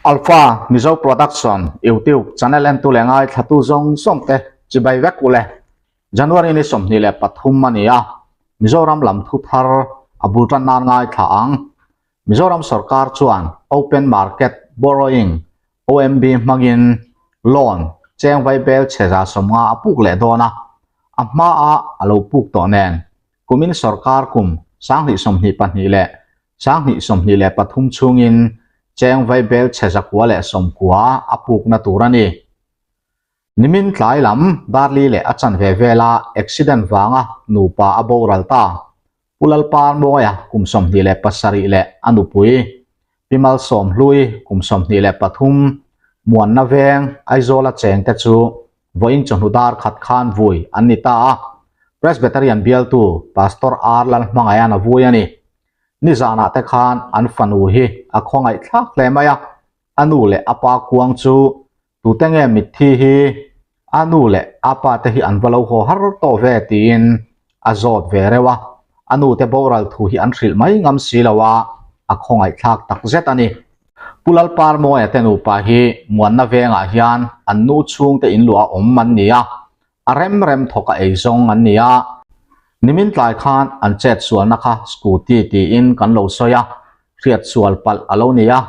Alpha Mizo Production YouTube channel entu leh ngaithlatu zawng zawng te chibai vek ule. January ni 23 a ni a, Mizoram lam thu thar a bul tan nan ngaithla ang. Mizoram sorkar chuan Open Market Borrowing, OMB, hmangin loan cheng vaibel chhe 150 a puk leh dawn a, a hmaa a lo puk tawh nen kumin sorkar kum 2022 leh 2023 chhungin cheng vaibel chhe 990 a pukna tur a ni. Nimin tlai lam Darli leh a chanve vela accident vanga nupa a boral ta. Pu Lalparmawia kum 27 leh a nupui Pi Malsawmhlui kum 23 Muanna veng Aizawla chengte chu vawiin chawhnu dar khat khan vui an ni ta a. Presbyterian bialtu Pastor R Lalhmangaian a vui a ni. Nizanah te khan an fanu hi a khawngaih thlak hle mai a, a nu leh a pa kuang chu Tute nge mitthi hi a nu leh a pa te hi an va lo haw har tawh ve tiin a zawt ve reuh a, a nu te boral thu hi an hrilh mai ngam si lo a, a khawngaihthlak tak zet a ni. Pu Lalparmawia te nupa hi Muanna vengah hian an nu chhungte inluah a awm an ni a, a rem rem thawk a ei zawng an ni a, nimin tlai khan an chet sualna kha scooty tiin kan lo sawi a, hriat sual palh a lo ni a,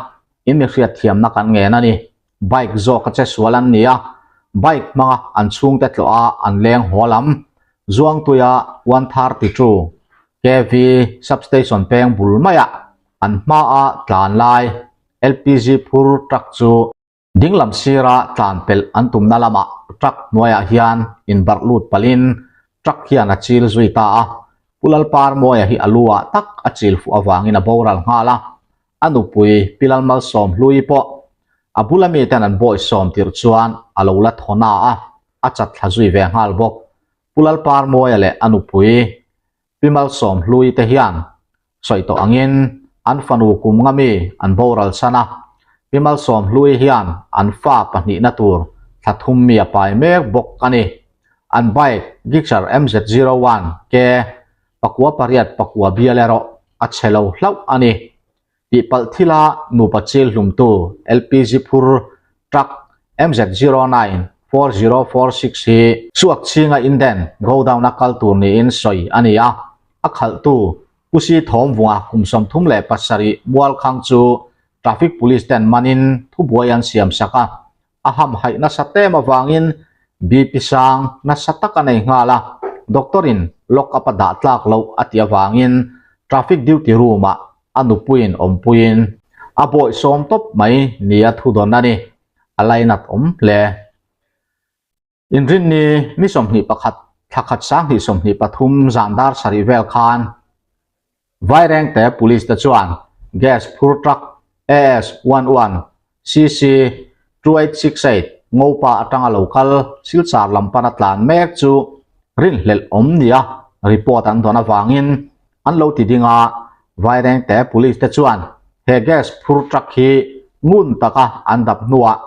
in mi hriat thiamna kan ngen a ni. Bike zawk a che sual an ni a, bike hmanga an chhungte tlawh a an leng haw lam Zuangtuia 132 KV substation peng bul maiah an hmaa tlan lai LPG phur truck chu dinglam sira tlan pelh an tumna lamah truck hnuaiah hian inbarh lut palhin truck hian a chil zui ta a, Pu Lalparmawia hi a lu ah tak a chil fuh avangin a boral nghal a, A nupui Pi Lalmalsawmhlui pawh a bula miten an bawisawm tirh chuan a lo la thaw na a, a chat thla zui ve nghal bawk. Pu Lalparmawia leh a nupui Pi Malsawmhlui te hian sawi tawh angin an fanu kum nga mi an boral san a, Pi Malsawmhlui hian an fa pahnihna tur thla thum mi a pai mek bawk a ni. An bike Gixxer MZ01 K Pakua pariat pakua bial erawh a chhe lo hlauh a ni. Tihpalh thila nupa chil hlumtu LPG phur truck MZ094046 hi chhuak chhinga inden godown a kal tur niin sawi a ni a, a khalhtu Pu Si Thawmvunga kum 37 Mualkhang chu traffic police ten manin thubuai an siam sak a, a hamhaih nasa tem avangin BP sang nasa tak a nei nghal a, doctor in lock up a dah tlak loh a tih avangin traffic duty room ah a nupuiin awmpuiin a bawihsawm tawp mai nia thu dawn a ni, a lainat awm hle. Inrinni ni 21 thla khat 2023 zan dar sarih vel khan Vairengte Police te chuan gas phur truck AS one one CC 2868 Ngopa atanga lo kal Silchar lam pana tlan mek chu rinhlelh awm nia report an dawn avangin an lo ti ding a, Vairengte Police te chuan he gas phur truck hi ngun taka an dap hnuah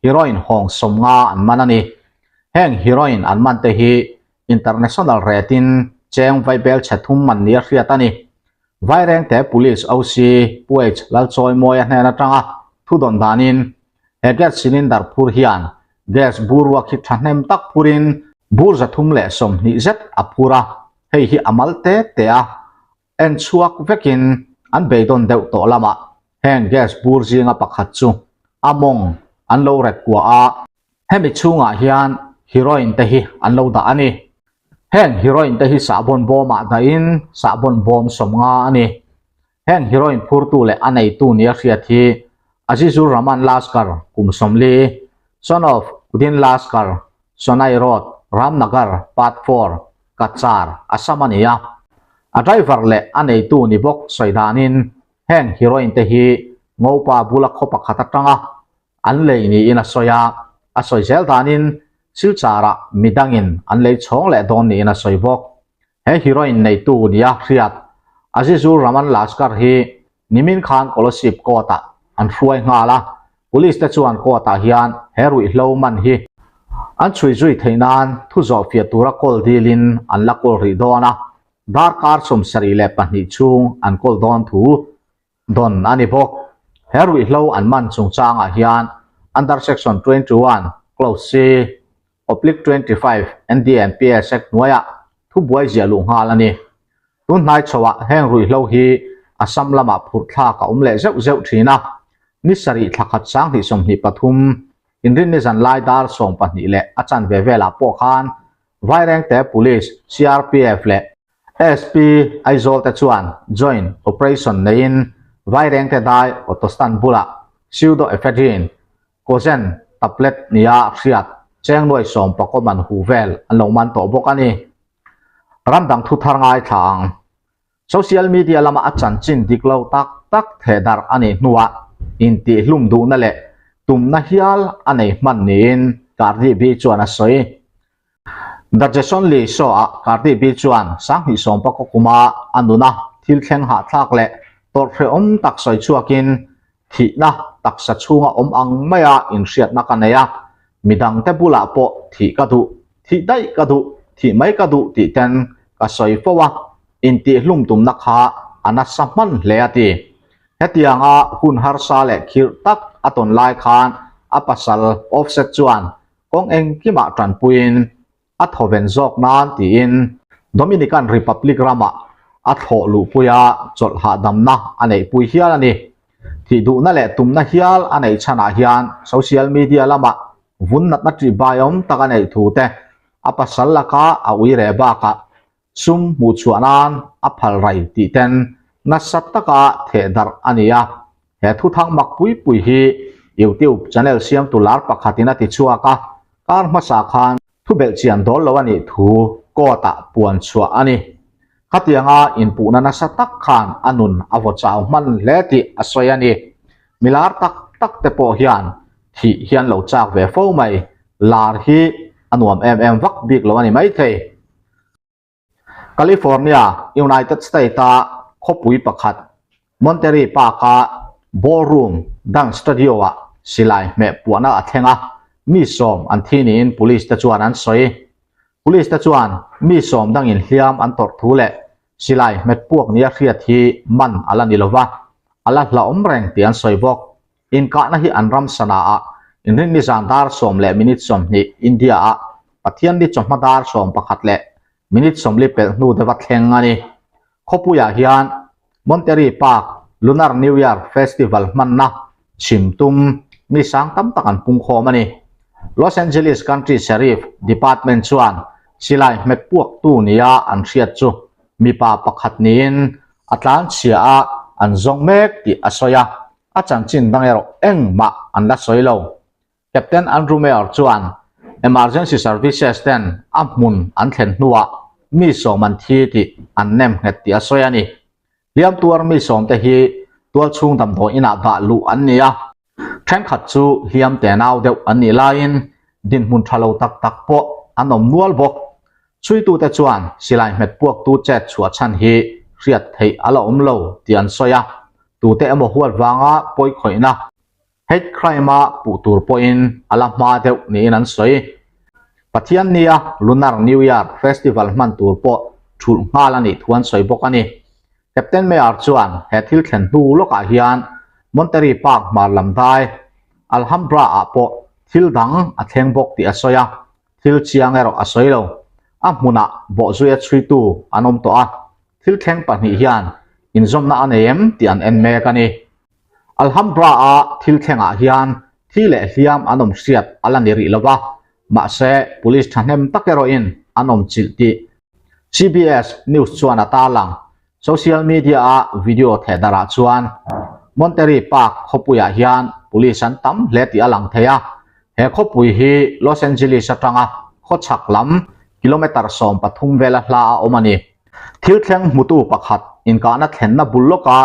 heroin hawng 50 an man a ni. Heng heroin an man te hi International rate in cheng vaibel chhe thum man nia hriat a ni. Vairengte Police OC Pu H Lalchawimawia hnen atanga thu dawn danin he gas cylinder phur hian gas bur ruak hi thahnem tak phurin bur 320 zet a phur a, hei hi a mal te te a en chhuak vekin an beidawn deuh tawh lamah heng gas bur zinga pakhat chu a mawng an lo rek kua a, Hemi chhungah hian heroin te hi an lo dah a ni. Heng heroin te hi sahbawn bawmah dahin sahbawn bawm 50 a ni. Heng heroin phurtu leh a neitu nia hriat hi Azizur Rahman Laskar kum 40, son of Udin Laskar, Sonai Road, Ramnagar, Part 4, Cachar, Assam a ni a. A driver leh a neitu ni bawk sawi danin heng heroin te hi Ngopa bula khaw pakhat atanga an lei niin a sawi a, a sawi zel danin Silchar-ah midangin an lei chhawng leh dawn niin a sawi bawk. He heroin neitu nia hriat Azizur Rahman Laskar hi nimin khan Kolasib court-ah an hruai nghal a, police te chuan court-ah hian he ruihhlo man hi an chhui zui theih nan thu zawh fiah tura kawl dilin an la kawl rih dawn a, darkar 72 chhung an kawl dawn thu dawn a ni bawk. He ruihhlo an man chungchangah hian Under Section 21 Clause C oblique 25 NDMPS Act hnuaiah thubuai ziah luh nghal a ni. Tun hnai chhoah heng ruihhlo hi Assam lamah phurh thlak a awm leh zeuh zeuh thin a, ni sarih thla khat 2023 inrinni zan lai dar 12 leh a chanve velah pawh khan Vairengte Police, CRPF leh SP Aizawl te chuan joint operation neiin Vairengte dai auto stand bulah pseudoephedrine, Cozen, tablet nia hriat cheng nuai sawm pakawm an hu vel an lo man tawh bawk a ni. Ram dang thu thar ngaithla ang. Social media lama a chanchin dik lo tak tak theh darh a nih hnuah intihhlum duhna leh tumna hial a nei hman niin Cardi B chuan a sawi. The Jason Lee Show-ah Cardi B chuan 2019 kuma a nuna thil thleng hahthlak leh tawrh hrehawm tak sawi chhuakin thihna taksa chhunga awm ang maia inhriatna ka nei a, midangte bulah pawh thih ka duh, thih daih ka duh, thih mai ka duh tih ten ka sawi fo a, intihhlum tumna kha a nasa hman hle a ti. Hetianga hun harsa leh khirh tak a tawn lai khan a pasal Offset chuan kawng engkimah tanpuiin a thawven zawk nan tiin Dominican Republic ramah a thlawh luhpui a, chawlh hahdamna a neihpui hial a ni. Thih duhna leh tumna hial a neih chhanah hian social media lamah vun natna ṭihbaiawm tak a neih thu te a pasal laka a ui reh bakah sum hmuh chhuah nan a phal rai tih ten nasa taka theh darh a ni a. He thuthang mak pui pui hi YouTube channel siamtu lar pakhatin a ti chhuak a, kar hmasa khan thu belhchian dawl lo a nih thu court-ah puan chhuah a ni. Khatianga inpuhna nasa tak khan a nun a vaw chau hman hle tih a sawi a ni. Mi lar tak tak te pawh hian thih hian lo chak ve fo mai, lar hi a nuam em em vak bik lo a ni maithei. California, United States-a khawpui pakhat, Monterey Park-a ballroom dance studio-ah silai hmeh puahna a thleng a, mi sawm an thi niin police te chuan an sawi. Police te chuan mi sawm dangin hliam an tawrh thu leh silai hmet puak nia hriat hi man a la ni lova, a la hlauhawm reng tih an sawi bawk. Inkahna hi an ram sanaah inrinni zan dar sawm leh minute 20 India-ah Pathianni chawhma dar 11 leh minute 40 pelh hnu deuha thleng a ni. Khawpuiah hian Monterey Park Lunar New Year Festival hmanna chhim tum mi sang tam tak an pungkhawm a ni. Los Angeles Country Sheriff Department chuan silai hmet puaktu nia an hriat chu mipa pakhat niin a tlanchhia a an zawng mek tih a sawi a. A chanchin dang erawh engmah an la sawi lo. Captain Andrew Mayor chuan Emergency Services ten a hmun an thlen hnuah mi sawm an thi tih an nem nghet tih a sawi a ni. Hliam tuar mi sawmte hi tualchhung damdawi inah dah luh an ni a. Thenkhat chu hliam tenau deuh an nih laiin dinhmun tha lo tak tak pawh an awm nual bawk. Chhuitute chuan silai hmet puaktu chet chhuah chhan hi hriat theih a la awm lo tih an sawi a, tute emaw huat vanga pawi khawihna, hate crime-a puh tur pawhin a la hma deuh niin an sawi. Pathiannia Lunar New Year Festival hman tur pawh thulh nghal a nih thu an sawi bawk a ni. Captain Mayer chuan he thil thlen hnu lawkah hian Monterey Park hmar lam dai Alhambra-ah pawh thil dang a thleng bawk tih a sawi a, Thil chiang erawh a sawi lo. A hmunah bawhzuia chhuitu an awm tawh a, thil thleng pahnih hian inzawmna a nei em tih an en mek a ni. Alhambra-a thil thlengah hian thi leh hliam an awm hriat a la ni rih lo va, mahse police thahnem tak erawhin an awm chilh tih CBS News chuan a tarlang. Social media-a video thehdarah chuan Monterey Park khawpuiah hian police an tam hle tih a lang thei a. He khawpui hi Los Angeles atanga khawchhak lam kilometre 13 vela hla a awm a ni. Thil thleng hmutu pakhat inkahna thlenna bul lawka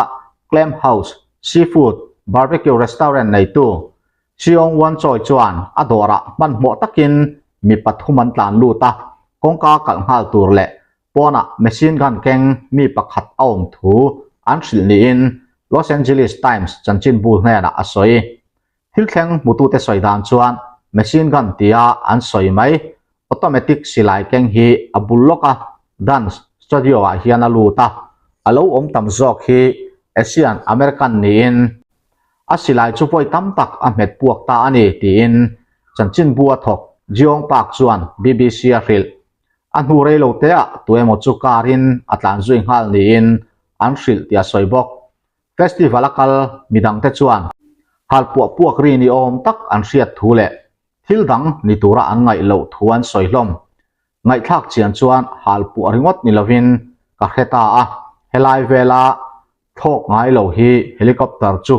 Clam House Seafood Barbecue Restaurant neitu Cheong Wan Choi chuan a dawrah hmanhmawh takin mi pathum an tlan lut a, kawngka kalh nghal tur leh Pawnah machine gun keng mi pakhat a awm thu an hrilh niin Los Angeles Times chanchinbu hnenah a sawi. Thil thleng hmutute sawi dan chuan machine gun tia an sawi mai automatic silai keng hi a bul lawk a, dance studio-ah hian a lut a, a lo awm tam zawk hi Asian American niin. A silai chu vawi tam tak a hmet puak ta a ni, tiin chanchinbu a thawk Jeong Park chuan BBC a hrilh. A hnu rei lo teah tuemaw chu car in a tlan zui nghal niin an hrilh tih a sawi bawk. Festival a kal midangte chuan halpuah puak ri ni awm tak an hriat thu leh thil dang ni tura an ngaih loh thu an sawi hlawm. Ngaihthlak chian chuan halpuah ringawt ni lovin ka hre ta a, helai vela thlawk ngai lo hi helicopter chu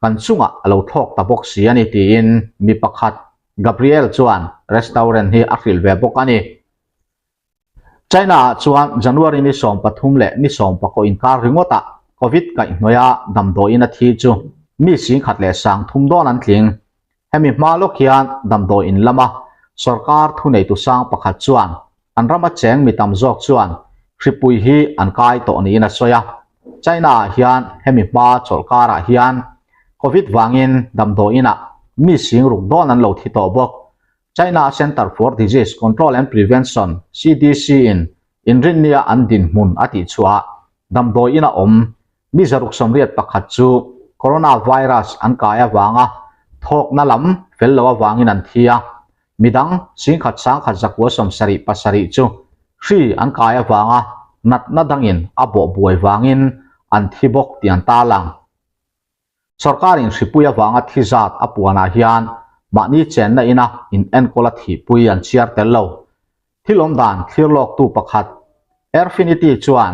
kan chungah a lo thlawk ta bawk si a ni tiin mi pakhat Gabriel chuan restaurant hi a hrilh ve bawk a ni. China-ah chuan January ni 13 leh ni 19 inkar ringawtah Covid kaihhnawih a damdawiin a thi chu mi 10,030 dawn an tling. Hemi hma lawk hian damdawiin lama sorkar thuneitu sang pakhat chuan an rama cheng mi tam zawk chuan hripui hi an kai tawh niin a sawi a. China-ah hian hemi hma chawlhkarah hian Covid vangin damdawiinah mi sing ruk dawn an lo thi tawh bawk. China Center for Disease Control and Prevention, CDC, in inrinnia an dinhmun a tihchhuah ah damdawiin a awm mi 681 chu coronavirus an kai avanga thawkna lam fel lo avangin an thi a, midang 11,177 chu hri an kai avanga natna dangin a bawhbuai vangin an thi bawk tih an tarlang. Sorkarin hripui avanga thi zat a puanah hian mahni chenna ina in enkawl a thihpui an chhiar tel lo. Thil awm dan thlir lawktu pakhat Airfinity chuan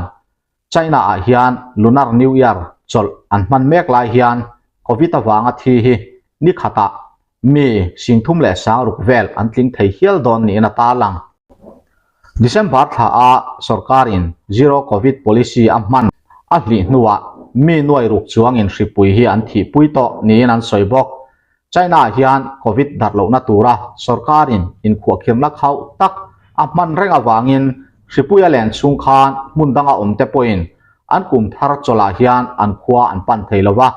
China-ah hian Lunar New Year chawlh an hman mek lai hian Covid avanga thi hi ni khatah mi 36,000 vel an tling thei hial dawn niin a tarlang. December thla a sorkarin Zero Covid Policy a hman a hlih hnuah mi nuai ruk chuangin hripui hi an thihpui tawh niin an sawi bawk. China ah hian Covid darh lohna tura sorkarin inkhuahkhirna khauh tak a hman reng avangin hripui a len chhung khan hmun danga awmte pawhin an kum thar chawlhah hian an khua an pan thei lo va.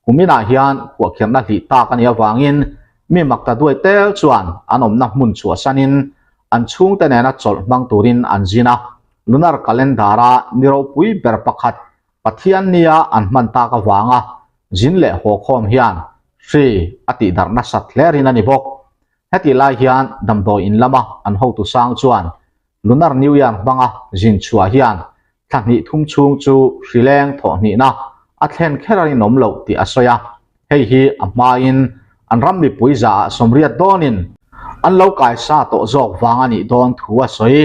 Kuminah hian khuahkhirhna hlih tak a nih avangin mi makta duai tel chuan an awmna hmun chhuahsanin an chhungte nena chawlh hmang turin an zin a, lunar calendar-a ni ropui ber pakhat Pathian nia an hman tak avanga zin leh haw khawm hian hri a tihdarh nasat hle rin a ni bawk. Hetih lai hian damdawi in lama an hotu sang chuan Lunar New Year hmanga zin chhuah hian thla hnih thum chhung chu hrileng thawh hnihna a thlen kher a rinawm loh tih a sawi a, hei hi a hmain an ram mipui zaah 80 dawnin an lo kaisa tawh zawk vang a nih dawn thu a sawi.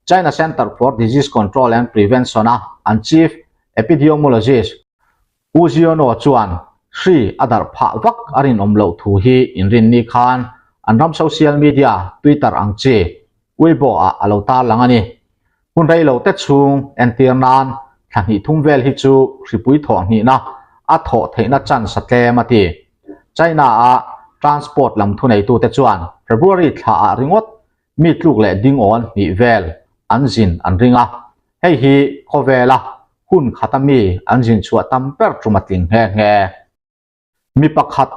China Center for Disease Control and Prevention-a an Chief Epidemiologist U Ziono chuan hri a darh phah vak a rinawm loh thu hi inrinni khan an ram social media Twitter ang chi Weibo ah a lo tarlang a ni. Hun rei lo te chhung entir nan thla hnih thum vel hi chu hripui thawh hnihna a thawh theihna chance a tlem a ti. China a transport lam thuneitute chuan February thla ah ringawt mi tluk leh dingawn hnih vel an zin an ring a, hei hi khawvela hun khata mi an zin chhuah tam ber tum a tling nghe nghe. Mi pakhat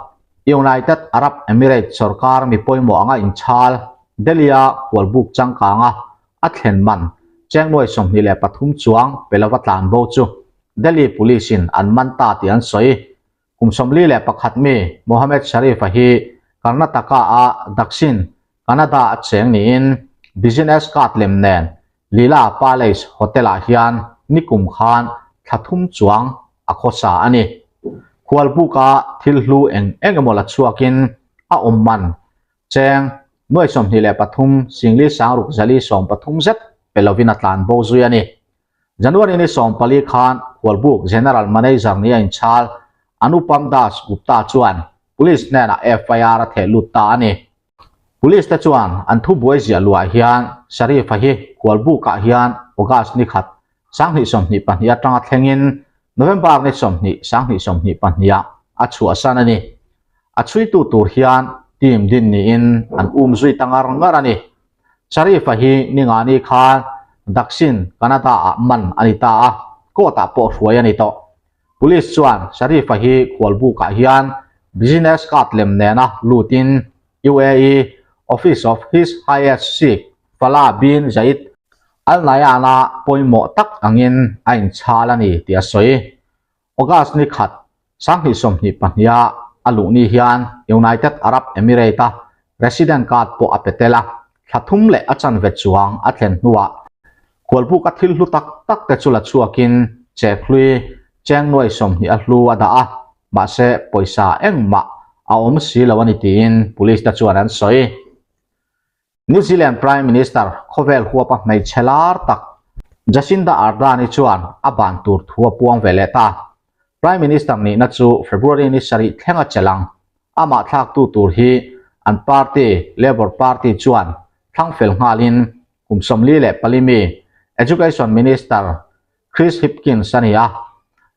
United Arab Emirates sorkar mi pawimawh anga inchhal Delhi-a khualbuk changkanga a thlen man cheng nuai 23 chuang pe lova tlan bo chu Delhi Police-in an man ta tih an sawi. Kum 41 mi Mohammed Sharif-a hi Karnataka-a Dakshin Kannada a cheng niin business card lem nen Leela Palace Hotel-ah hian nikum khan thla thum chuang a khawsa a ni. Khualbuka thil hlu eng eng emaw la chhuakin a awm man cheng nuai 23 singli sangruk zali 13 zet pe lovin a tlan bo zui a ni. January ni 14 khan Khualbuk General Manager nia inchhal Anupam Das Gupta chuan Police hnenah FIR a theh lut ta a ni. Police te chuan an thubuai ziah luah hian Sharif-a hi Khualbukah hian August ni khat 2022 atanga thlengin November ni 20 2022 ah a chhuahsan a ni. A chhuitu tur hian team din niin an um zui ta ngar ngar a ni. Sharif-a hi ningani khan Dakshin Kannada-ah man a ni ta a, court-ah pawh hruai a ni tawh. Police chuan Sharif-a hi khualbukah hian business card lem nena lutin UAE Office of His Highest Sheikh Falah bin Zayed Al Nahyan-a pawimawh tak angin a inchhal a ni tih a sawi. August ni khat. 22 a a luh ni hian United Arab Emirate-a resident card pawh a pe tel a, thla thum leh a chanve chuang a thlen hnuah khualbuka thil hlu tak tak te chu la chhuakin chek hlui cheng nuai 20 a hlu a dah a, mahse pawisa engmah a awm si lo a ni tiin police te chuan an sawi. New Zealand Prime Minister khawvel huapa hmeichhe lar tak Jacinda Ardern-i chuan a ban tur thu a puang ve leh ta. Prime Minister nihna chu February ni sarih thleng a chelh ang. Amah thlaktu tur hi an party, Labour Party chuan thlang fel nghalin kum 44 mi Education Minister Chris Hipkins a ni a,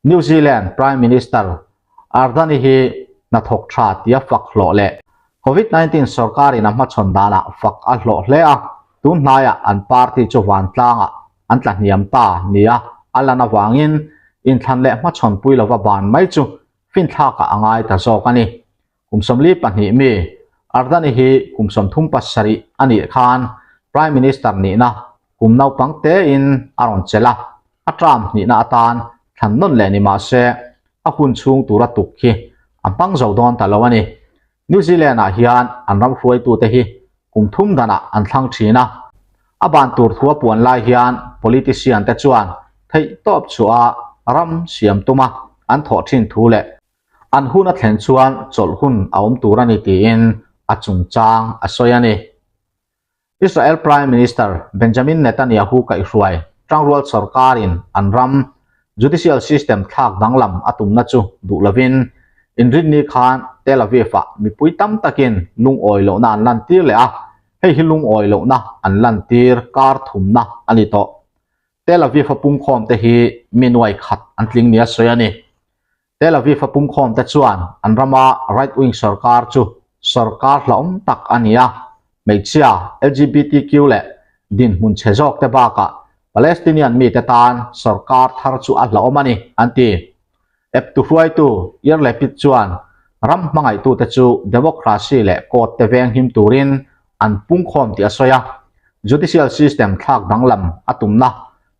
New Zealand Prime Minister Ardern-i hi hnathawk tha tia fak hlawh leh Covid 19 sorkarin a hmachhawn danah fak a hlawh hle a, tun hnaiah an party chu vantlangah an tla hniam ta nia a lan avangin inthlan leh hmachhawn pui lova ban mai chu finthlakah a ngai ta zawk a ni. Kum 42 mi Ardern-i hi kum 37 a nih khan Prime Minister nihna kum naupang tein a rawn chelh a, a term hnihna atan thlan nawn leh ni mah se a hun chhung tura tuk hi a hmang zo dawn ta lo a ni. New Zealand-ah hian an ram hruaitute hi kum thum danah an thlang thin a, a ban tur thu a puan lai hian politician te chuan theihtawp chhuah a ram siam tuma an thawh thin thu leh An hun a thlen chuan chawlh hun a awm tur a ni tiin a chungchang a sawi a ni. Israel Prime Minister Benjamin Netanyahu kaihhruai tangrual sorkarin an ram judicial system thlak danglam a tumna chu duh lovin inrinni khan Tel Aviv-ah mipui tam takin lungawi lohna an lantir leh a, hei hi lungawi lohna an lantir kar thumna a ni tawh. Tel Aviv-a pungkhawmte hi mi nuai khat an tling nia sawi a ni. Tel Aviv-a pungkhawmte chuan an rama right-wing sorkar chu sorkar hlauhawm tak a ni a, hmeichhia, LGBTQ leh dinhmun chhe zawkte bakah Palestinian mite tan sorkar thar chu a hlauhawm a ni, an ti. Eptu hruaitu Yair Lapid chuan ram hmangaihtute chu democracy leh court te venghim turin an pungkhawm tih a sawi a, judicial system thlak danglam a tumna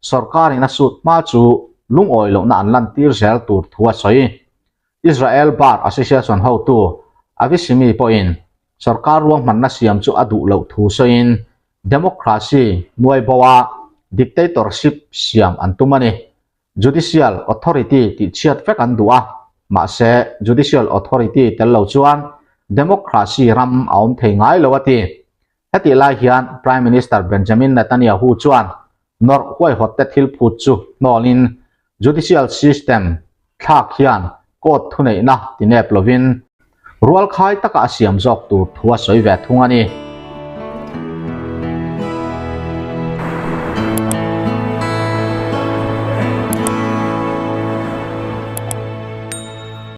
sorkarin a sut hma chu lungawi lohna an lantir zel tur thu a sawi. Israel Bar Association hotu Avi Simi pawhin sorkar ruahmanna siam chu a duh loh thu sawiin democracy nuai bo a dictatorship siam an tum a ni. Judicial Authority tih chhiat vek an duh a, mahse Judicial Authority tel lo chuan democracy ram a awm thei ngai lo a ti. Hetih lai hian Prime Minister Benjamin Netanyahu chuan nawrh huaihawtte thil phut chu hnawlin judicial system thlak hian court thuneihna tinep lovin rualkhai taka a siam zawk tur thu a sawi ve thung a ni.